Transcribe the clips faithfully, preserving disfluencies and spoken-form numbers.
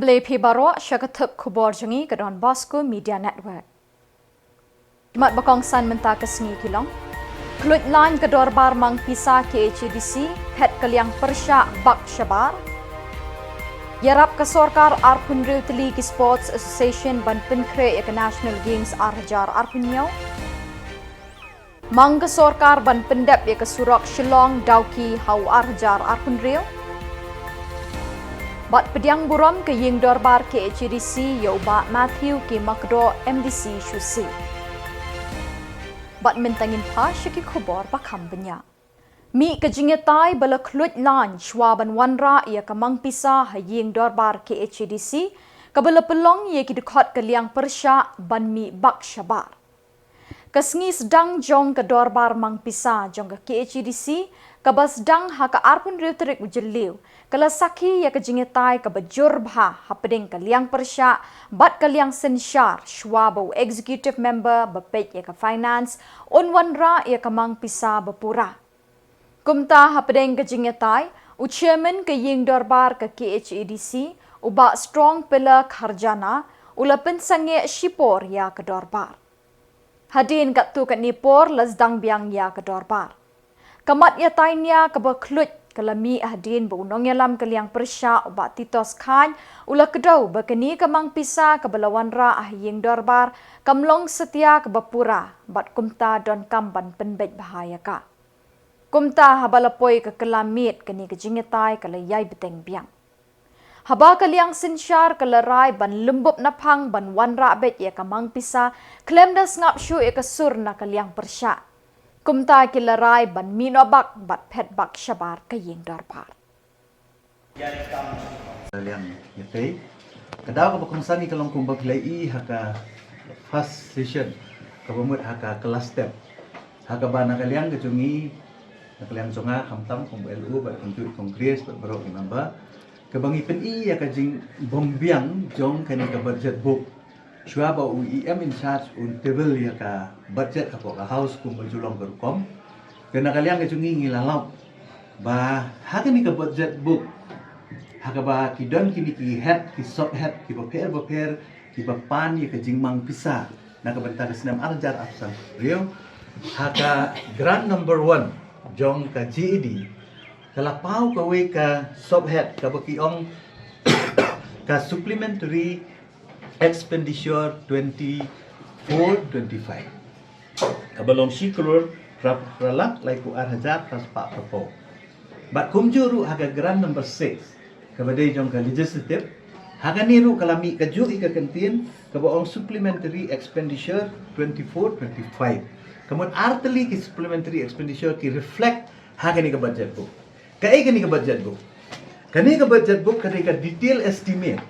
Khublei phi baroh sha ka thup khubor jong ngi ka Don Bosco Media Network. Ki mat ba kongsan mynta ka sngi ki long: Khluit lain ka dorbar mang pisa K H A D C, phet ka liang pyrshah bak shabar. Ïarap ka sorkar arphew hynriew tylli ki Sports Association ban pynkhreh ïa ka National Games ar hajar arphew hynñiew. Mang ka sorkar ban pyndep ïa ka surok Shillong Dawki ha u ar hajar arphew hynriew. Bad pdiang burom ka ïing dorbar K H A D C ïa u Bah Matthew K Makdoh, M D C shuh shuh. Bad mynta ngin phai sha ki khubor ba kham bniah. Mih ka jingïatai ba la khluit lain shuwa ban wanrah ïa ka mang pisa ha ïing dorbar K H A D C, kaba la pynlong ïa ki dkhot ka liang pyrshah ban mih bak shabar. Ka sngi sdang jong ka dorbar mang pisa jong ka K H A D C, kaba sdang ha ka arphew hynriew tarik u Jylliew, ka la sakhi ïa ka jingïatai kaba jur bha hapdeng ka liang pyrshah bad ka liang synshar shuwa ba u executive member ba peit ïa ka finance un wanrah ïa ka mang pisa ba pura. Kumta hapdeng ka jingïatai, u chairman ka ïing dorbar ka K H A D C, u Bah Strong Pillar Kharjana, u la pynsangeh shipor ïa ka dorbar. Hadien katto katne por la sdang biang ïa ka dorbar. Ka mat ïatai nia kaba khluit ka la mih hadien ba u nongïalam ka liang pyrshah u Bah Titos Chyne u la kdew ba kane ka mang pisa kaba la wanrah ha ïing dorbar kam long satia kaba pura, bad kumta donkam ban pynbeit bha ïa ka. Kumta haba la poi ka kylla miet, kane ka jingïatai ka la ïai bteng biang. Haba ka liang synshar ka la rai ban lymbup naphang ban wanrah beit ïa ka mang pisa khlem da sngap shuh ïa ka sur na ka liang pyrshah. Kumta ki la rai ban mih noh bak bad phet bak shabar ka ïing dorbar. Liang ïatei. Ka daw kaba kongsan ngi ka long kumba phi la i ha ka first session, kaba mut ha ka class step. Ha kaba na ka liang ka jong ngi, na ka liang jong nga khamtam kum L O bad kumjuh Congress bad baroh ki member, kaba ngi pyni ïa ka jingbym biang jong kane ka budget book. Shuwa ba u E M in charge un table ïa ka budget hapoh ka house kumba ju long ka rukom, ka na ka liang ka jong ngi ngi la lap ba ha kane ka budget book, ha kaba ki don kine ki head, ki sub head, kiba pher ba pher, kiba pan ïa ka jingmang pisa na ka bynta ka snem ar hajar arphew san arphew hynriew, ha ka grant number one jong ka G A D, ka la paw kawei ka sub head kaba ki ong ka supplementary expenditure twenty-four twenty-five, kaba long shi klur phra, phra lak laiphew ar hajar phra spah phra phew. Bad kumjuh ruh ha ka grant number six, kaba dei jong ka legislative, ha kane ruh ka la mih kajuh ïa ka kyntien kaba ong supplementary expenditure twenty-four twenty-five. Ka mut ar tylli ki supplementary expenditure ki reflect ha kane ka budget book. Kaei kane ka budget book? Kane ka budget book ka dei ka detail estimate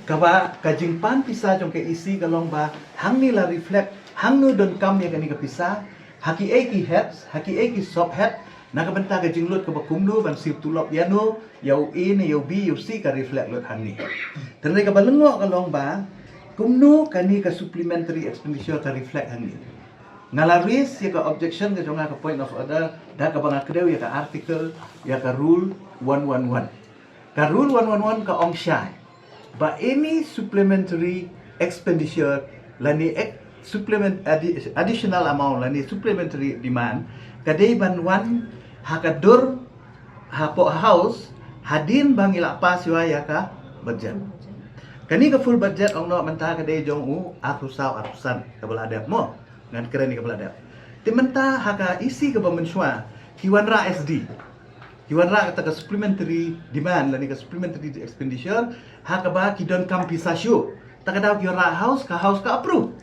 kaba ka jingpan pisa jong ka E C ka long ba hangne la reflect hangno donkam ïa kane ka pisa, ha kiei ki heads, ha kiei ki sub head, na ka bynta ka jinglut kaba kumno ban siew tulop ïano, ïa u A ne ïa u B ïa u C ka reflect lut hangne. Te hynrei kaba lyngngoh ka long ba kumno kane ka supplementary expenditure ka reflect hangne. Nga la raise ïa ka objection ka jong nga, ka point of order, da kaba nga kdew ïa ka article, ïa ka rule one one one. Ka rule one one one ka ong shai ba any supplementary expenditure lane ex-, supplement addi-, additional amount lane supplementary demand ka dei ban wan ha ka dur hapoh house hadien ba ngi la pass ïa ka budget. Kane ka full budget ong noh mynta ka dei jong u arphew saw arphew san kaba la dep mo. Ngan kren ïa kaba la dep. Te mynta ha ka E C kaba mynshuwa ki wanrah S D. Ki wanrah kata ka supplementary demand lane ka supplementary expenditure ha kaba ki donkam pisa shuh. Ta ka daw ki wanrah house, ka house ka approve.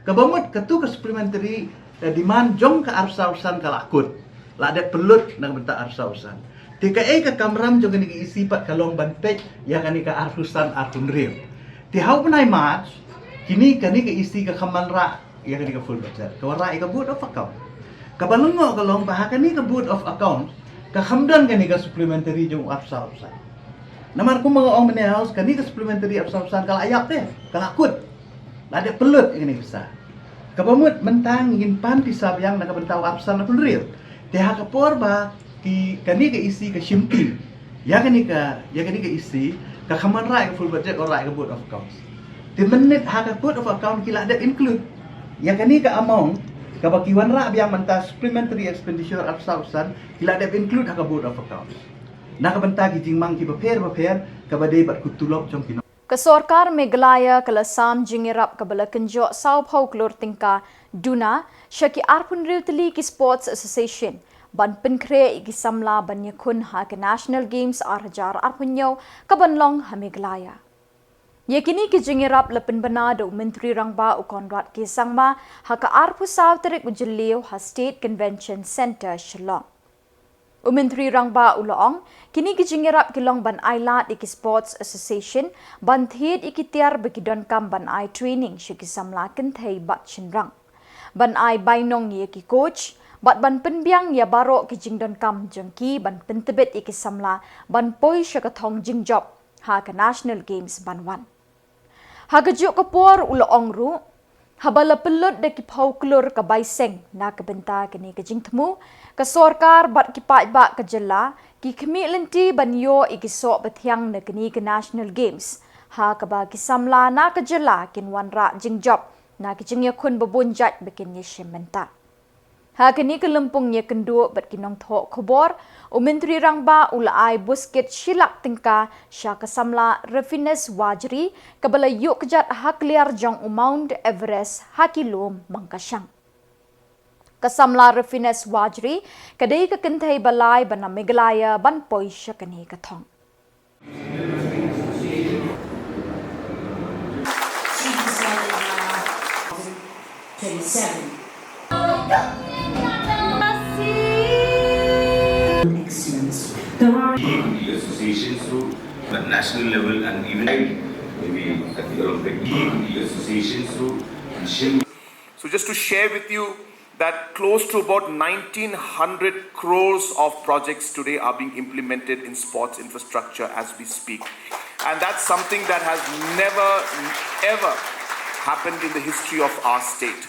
Kaba mut katu ka supplementary, eh, demand jong ka arphew saw arphew san ka la kut. La dep pynlut na ka bynta arphew saw arphew san. Te kaei ka kamram jong kane ka E C pat ka long ban peit ïa kane ka arphew san arphew hynriew. Te ha u bnai March kine, kane ka E C ka kham wanrah ïa kane ka full budget, ka wanrah ïa ka vote of account. Kaba lyngngoh ka long ba ha kane ka vote of account ka kham don kane ka supplementary jong u arphew saw arphew san. Namar kumba nga ong mynne ha house, kane ka supplementary arphew saw arphew san ka la ïap te, ka la kut. La dep pynlut ïa kane ka pisa. Kaba mut mynta ngin pan pisa biang na ka bynta u arphew san arphew hynriew. Te ha ka por ba ki, kane ka E C ka shim team, Ïa kane ka, ïa kane ka issue, ka kham wanrah ïa ka full budget, wanrah ïa ka Board of Accounts. Te mynta ha ka Board of Accounts ki la dep include ïa kane ka amount kaba ki wanrah biang mynta supplementary expenditure arphew saw percent, ki la dep include ha ka Board of Accounts. Na ka bynta ki jingmang kiba pher ba pher, kaba dei bad ka tulop jong ki nong. Ka sorkar Meghalaya ka la sam jingïarap kaba la kynjoh sawphew klur tyngka duna sha ki arphew hynriew tylli ki Sports Association ban pynkhreh ïa ki samla ban ïakhun ha ka National Games ar hajar arphew hynñiew kaban long ha Meghalaya. Ïa kine ki jingïarap la pynbna da u Myntri Rangbah u Conrad K Sangma ha ka arphew saw tarik u Jylliew ha State Convention Centre, Shillong. U Myntri Rangbah u la ong, kine ki jingïarap ki long ban ailad ïa ki Sports Association ban thied ïa ki tiar ba ki donkam ban ai training sha ki samla kynthei bad shynrang, ban ai bainong ïa ki coach, bad ban pynbiang ïa baroh ki jingdonkam jong ki ban pyntbit ïa ki samla ban poi sha ka thong jingjop ha ka National Games ban wan. Ha kajuh ka por u la ong ruh, haba la pynlut da ki phew klur ka bai seng na ka bynta kane ka jingthmu, ka sorkar bad ki paidbah ka jylla ki khmih lynti ban ïoh ïa ki soh ba thiang na kane ka National Games, ha kaba ki samla na ka jylla kin wanrah jingjop na ki jingïakhun ba bun jait ba kin ïashim bynta. Ha kane ka lympung ïakynduh bad ki nongthoh khubor, u Myntri Rangbah u la ai buskit shi lak tyngka sha ka samla Rufinus Warjri, kaba la ïuh kjat ha kliar jong u Mount Everest ha ki lum Mangkashang. Ka samla Rufinus Warjri ka dei ka kynthei ba lai ba na Meghalaya ban poi sha kane ka thong. Twenty-seven. Excellence. There are associations too, at national level and even maybe at the Olympic associations too. So just to share with you that close to about nineteen hundred crores of projects today are being implemented in sports infrastructure as we speak. And that's something that has never, ever happened in the history of our state.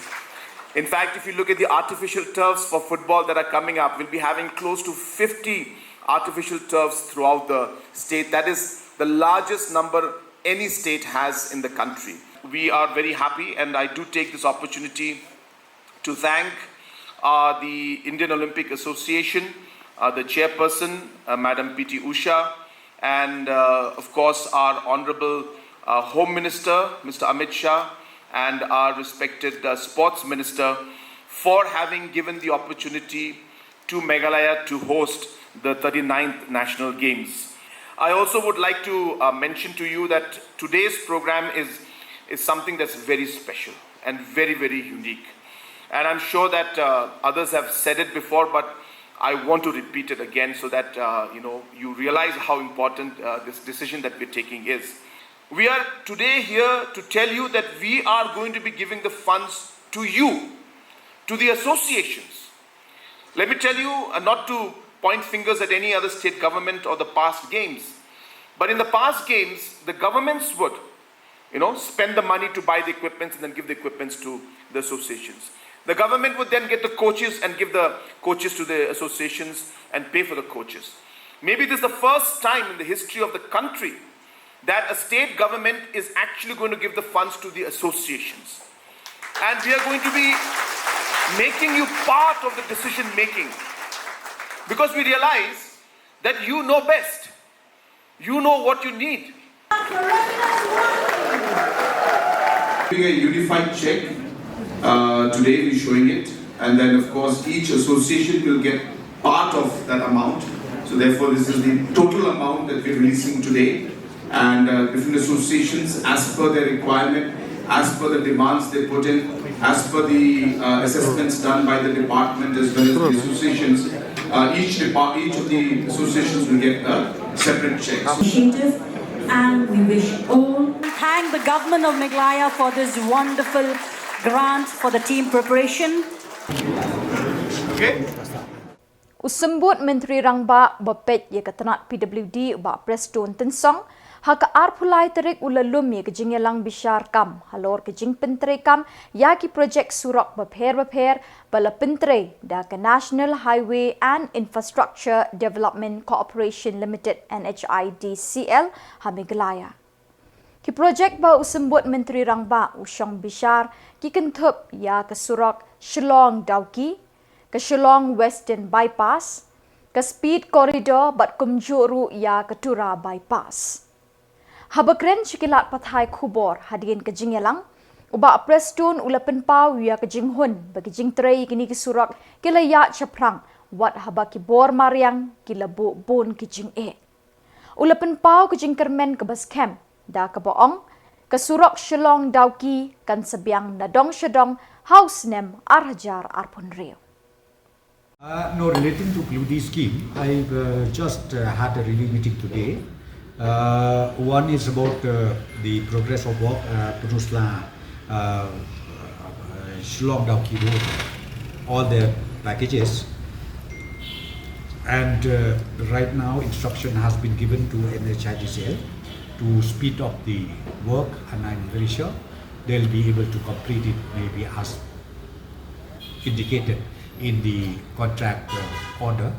In fact, if you look at the artificial turfs for football that are coming up, we'll be having close to fifty artificial turfs throughout the state. That is the largest number any state has in the country. We are very happy, and I do take this opportunity to thank uh, the Indian Olympic Association, uh, the chairperson, uh, Madam P T Usha, and uh, of course our Honorable uh, Home Minister, Mister Amit Shah, and our respected uh, Sports Minister for having given the opportunity to Meghalaya to host the thirty-ninth National Games. I also would like to uh, mention to you that today's program is, is something that's very special and very, very unique. And I'm sure that uh, others have said it before, but I want to repeat it again so that uh, you know, you realize how important uh, this decision that we're taking is. We are today here to tell you that we are going to be giving the funds to you, to the associations. Let me tell you, uh, not to point fingers at any other state government or the past games, but in the past games, the governments would, you know, spend the money to buy the equipments and then give the equipments to the associations. The government would then get the coaches and give the coaches to the associations and pay for the coaches. Maybe this is the first time in the history of the country that a state government is actually going to give the funds to the associations. And we are going to be making you part of the decision making, because we realize that you know best. You know what you need. Doing a unified check. Uh, today we're showing it. And then, of course, each association will get part of that amount. So therefore, this is the total amount that we're releasing today. And uh, different associations, as per their requirement, as per the demands they put in, as per the uh, assessments done by the department as well as the associations, uh, each, depart- each of the associations will get a separate check. Initiative, and we wish all. Thank the government of Meghalaya for this wonderful grant for the team preparation. Okay. U Symbud Myntri Rangbah ba peit ïa ka tnat P W D, u Bah Prestone Tynsong, Ha ka arphew lai tarik u la lum ïa ka jingïalang bishar kam halor ka jingpyntrei kam ïa ki projek surok bapher bapher ba la pyntrei da ka National Highway and Infrastructure Development Corporation Limited, N H I D C L, ha Meghalaya. Ki projek ba u Symbud Myntri Rangbah u shong bishar ki kynthup ïa ka surok Shillong Dawki, ka Shillong Western Bypass, ka Speed Corridor bad kumjuh ruh ïa ka Tura Bypass. Haba kren sha ki lad pathai khubor hadien ka jingïalang, u Bah Prestone u la pynpaw ïa ka jinghun ba ki jingtrei kine ki surok ki la ïaid shaphrang wat haba ki bor mariang ki la buh bun ki jingeh. U la pynpaw ka jingkyrmen kaba skhem da kaba ong ka surok Shillong Dawki kan sa biang na dong sha dong ha u snem ar hajar arphew hynriew. Uh, no, relating to Kludi scheme, I uh, just uh, had a review meeting today. Uh, one is about uh, the progress of work, uh, Pyrnusla, uh, uh, Shillong Dawki Road, all the packages. And uh, right now, instruction has been given to N H I D C L to speed up the work, and I'm very sure they'll be able to complete it maybe as indicated in the contract uh, order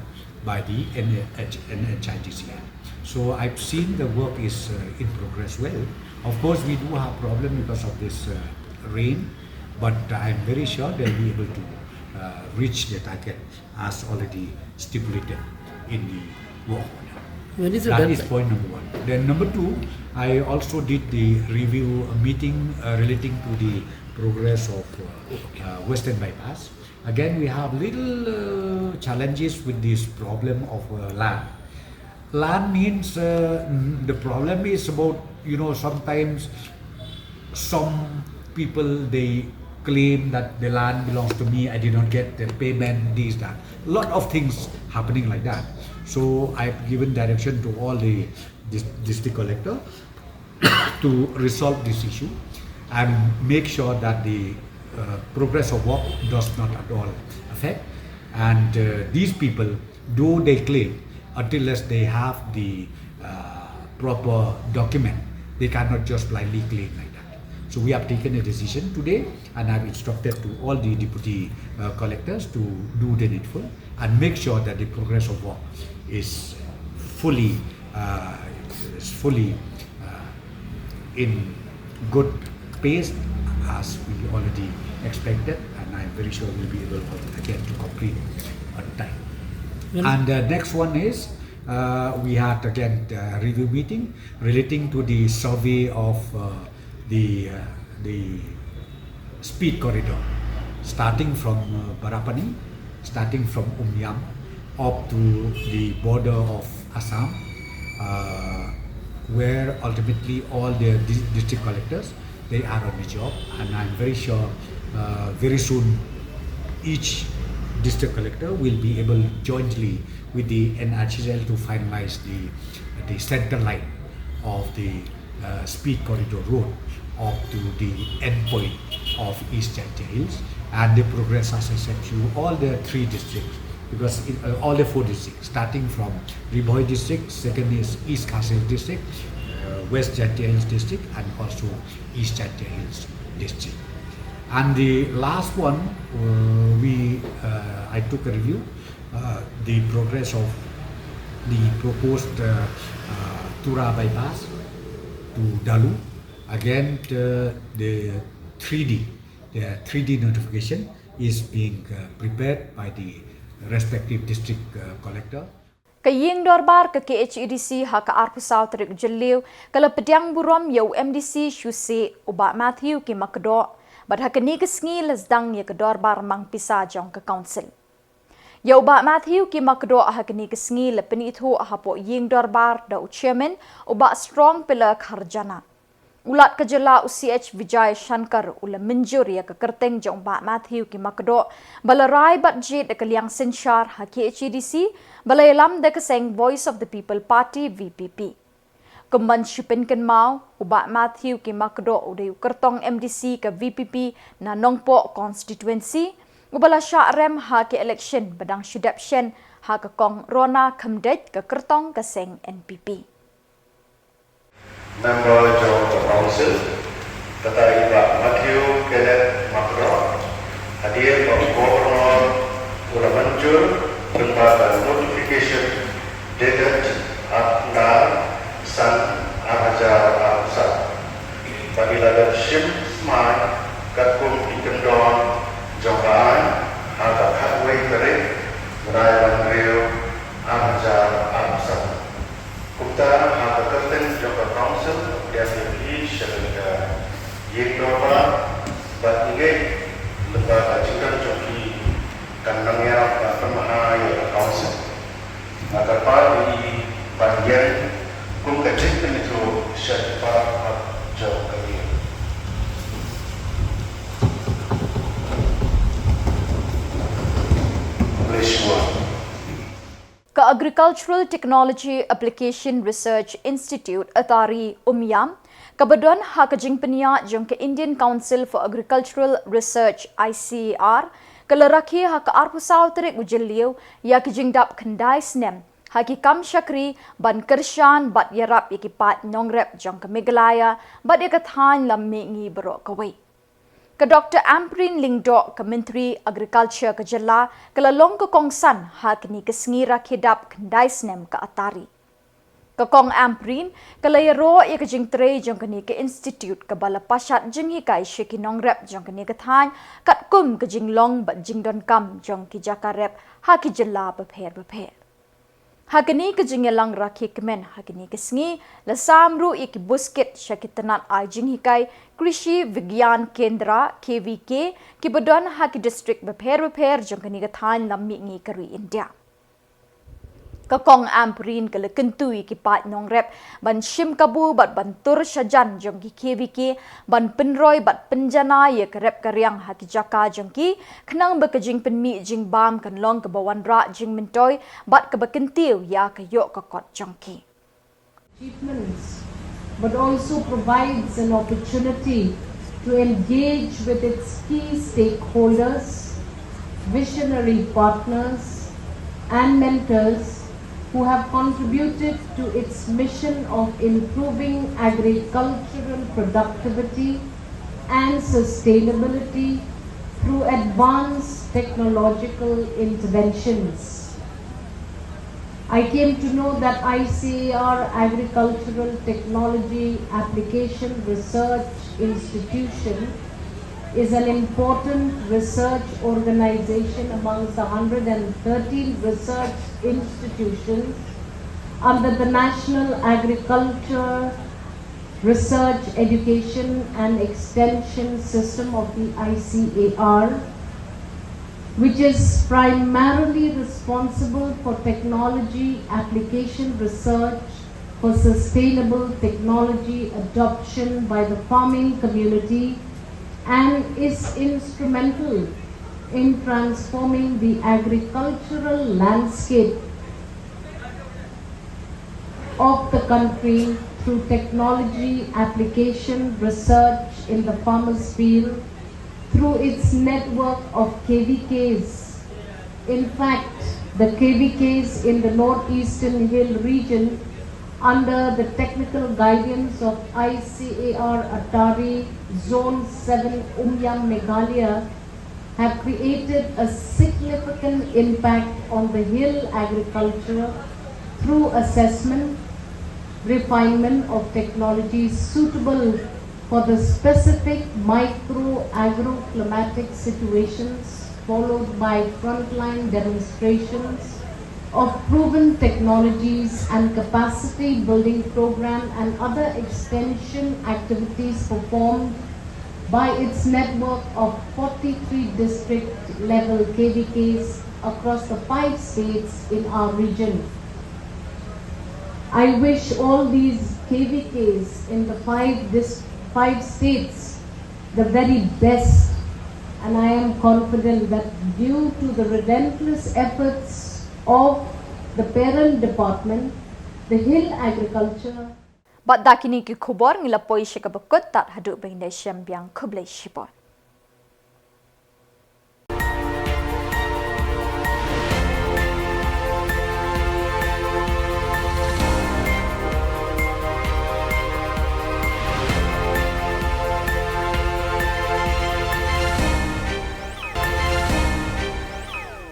by the N H, N H I D C L. So I've seen the work is uh, in progress well. Of course, we do have problem because of this uh, rain, but I'm very sure they'll be able to uh, reach the target as already stipulated in the work order. When is the That is deadline? Point number one. Then number two, I also did the review uh, meeting uh, relating to the progress of uh, uh, Western Bypass. Again, we have little uh, challenges with this problem of uh, land. Land means uh, mm, the problem is about, you know, sometimes some people, they claim that the land belongs to me, I did not get the payment, this, that. Lot of things happening like that. So I've given direction to all the dis- district collector to resolve this issue and make sure that the uh, progress of work does not at all affect. And uh, these people, though they claim, until unless they have the uh, proper document, they cannot just blindly claim like that. So we have taken a decision today, and I've instructed to all the deputy uh, collectors to do the needful and make sure that the progress of work is fully uh, is fully uh, in good pace as we already expected, and I'm very sure we'll be able again to complete on time. And the next one is uh, we had again a review meeting relating to the survey of uh, the uh, the speed corridor, starting from uh, Barapani, starting from Umiam, up to the border of Assam, uh, where ultimately all the di- district collectors, they are on the job, and I'm very sure uh, very soon each district collector will be able jointly with the N H I D C L to finalize the the center line of the uh, speed corridor road up to the end point of East Jaintia Hills, and the progress, as I said to you, all the three districts, because in, uh, all the four districts, starting from Ri Bhoi district, second is East Khasi Hills district, uh, West Jaintia Hills district, and also East Jaintia Hills district. And the last one, uh, we uh, I took a review uh, the progress of the proposed uh, uh, Tura bypass to Dalu. Again, uh, the three D, the three D notification is being uh, prepared by the respective district uh, collector. Ka ïing dorbar ka K H A D C ha ka arphew saw tarik Jylliew ka la pdiang burom ïa u M D C shuh shuh u Bah Matthew Kimakdoh, bad ha kane ka sngi la sdang ïa ka dorbar mang pisa jong ka council. Ïa u Bah Matthew Kimakdoh ha kane ka sngi la pynithuh hapoh ïing dorbar da u chairman u Bah Strong Pillar Kharjana. U Lat ka jylla u C H Vijay Shankar u la mynjur ïa ka kyrteng jong u Bah Matthew Kimakdoh ba la rai bad jied da ka liang synshar ha K H A D C ba la ïalam da ka seng Voice of the People Party V P P. Kumban shi pynkynmaw, u Bah Matthew Kimakdoh u dei u kyrtong M D C ka V P P na Nongpoh constituency, uba la shah rem ha ka election ba dang shu dep shen ha ka kong Rona Khymdeit ka kyrtong ka seng N P P. Member jong ka Council, kata i Bah Matthew Kenneth Makdok, hadien ba u Governor u la mynjur lyngba ka notification dated ar khyndai san ar hajar arphew saw. Bad i la dep shim smai katkum ki kyndon jong ka aiñ ha ka khatwei tarik bnai Lyngngoh ar hajar arphew saw. Kumta ha ka kyrteng jong ka Council, ngi ïa phi sha ka ïing dorbar bad ngi ngeit lyngba ka jingdon jong phi kan nang ïarap ban pynbha ïa ka Council. Nga kyrpad ïa phi ban ïeng kum ka jingpynithuh sha ki para jong ka ïing. Khublei shibun. Ka Agricultural Technology Application Research Institute, Atari, Umiam, kaba don ha ka jingpynïaid jong ka Indian Council for Agricultural Research, I C A R, ka la rakhe ha ka arphew saw tarik u Jylliew ïa ka jingdap khyndai snem ha ki kam shakri ban kyrshan bad ïarap ïa ki paid nongrep jong ka Meghalaya bad ïa ka thaiñ lam mihngi baroh kawei. Ka Doctor Ampareen Lyngdoh, ka Myntri Agriculture ka jylla, ka la long ka kongsan ha kane ka sngi rakhe dap khyndai snem ka Atari. Ka Kong Ampareen ka la ïaroh ïa ka jingtrei jong kane ka institute kaba la pashat jinghikai sha ki nongrep jong kane ka thaiñ katkum ka jinglong bad jingdonkam jong ki jaka rep ha ki jylla bapher bapher. Ha kane ka jingïalang rakhe kmen ha kane ka sngi, la sam ruh ïa ki buskit sha ki tnat ai jinghikai Krishi Vigyan Kendra, K V K, kiba don ha ki district bapher bapher jong kane ka thaiñ lam mihngi ka ri India. Ka Kong Ampareen ka la kyntu ïa ki paid nongrep ban shim kabu bad ban tur shajan jong ki K V K ban pynroi bad pynjanai ïa ka rep ka riang ha ki jaka jong ki, khnang ba ka jingpynmih jingbam kan long kaba wanrah jingmyntoi bad kaba kyntiew ïa ka ïoh ka kot jong ki. Achievements, but also provides an opportunity to engage with its key stakeholders, visionary partners, and mentors who have contributed to its mission of improving agricultural productivity and sustainability through advanced technological interventions. I came to know that I C A R Agricultural Technology Application Research Institution is an important research organization amongst the hundred and thirteen research institutions under the National Agriculture Research, Education and Extension System of the I C A R, which is primarily responsible for technology application research for sustainable technology adoption by the farming community and is instrumental in transforming the agricultural landscape of the country through technology application research in the farmer's field through its network of K V Ks. In fact, the K V Ks in the Northeastern Hill region, under the technical guidance of I C A R Atari Zone seven Umiam Meghalaya, have created a significant impact on the hill agriculture through assessment, refinement of technologies suitable for the specific micro agroclimatic situations, followed by frontline demonstrations of proven technologies and capacity building program and other extension activities performed by its network of forty-three district level K V Ks across the five states in our region. I wish all these K V Ks in the five dis-, five states the very best, and I am confident that due to the relentless efforts of the parent department, the hill agriculture. Bad da kine ki khubor ngi la poi sha kaba kut, tad haduh ban da shem biang, khublei shibun.